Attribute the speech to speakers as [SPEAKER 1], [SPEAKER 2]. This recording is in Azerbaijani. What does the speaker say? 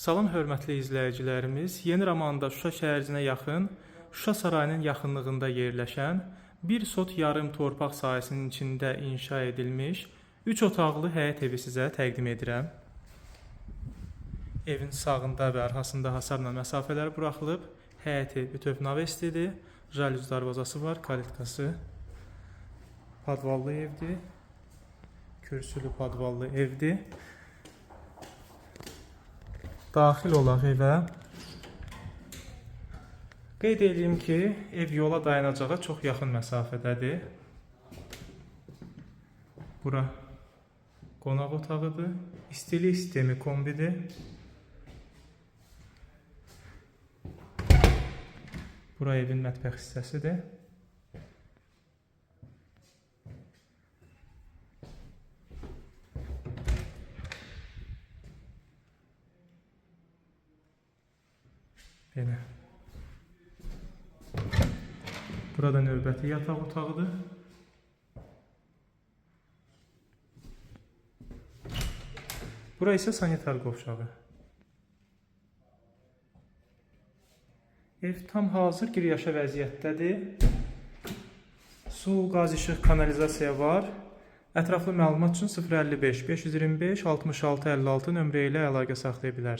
[SPEAKER 1] Salam hörmətli izləyicilərimiz. Yeni Romanda Şuşa şəhərinə yaxın, Şuşa sarayının yaxınlığında yerləşən 1,5 sot torpaq sahəsinin içində inşa edilmiş 3 otaqlı həyət evi sizə təqdim edirəm. Evin sağında və arxasında hasarla məsafələr buraxılıb. Həyəti bütöv navestidir. Jalüz darvazası var, kalitkası. Podvallı evdir. Kürsülü podvallı evdir. Daxil olaq evə. Qeyd edeyim ki, ev yola dayanacağa çox yaxın məsafədədir. Bura qonaq otağıdır. İstilik sistemi kombidir. Bura evin mətbəx hissəsidir. Belə. Burada növbəti yataq otağıdır. Bura isə sanitar qovşağı. Ev tam hazır gir-yaşa vəziyyətdədir. Su, qaz, işıq, kanalizasiya var. Ətraflı məlumat üçün 055 525 66 56 nömrə ilə əlaqə saxlaya bilərsiniz.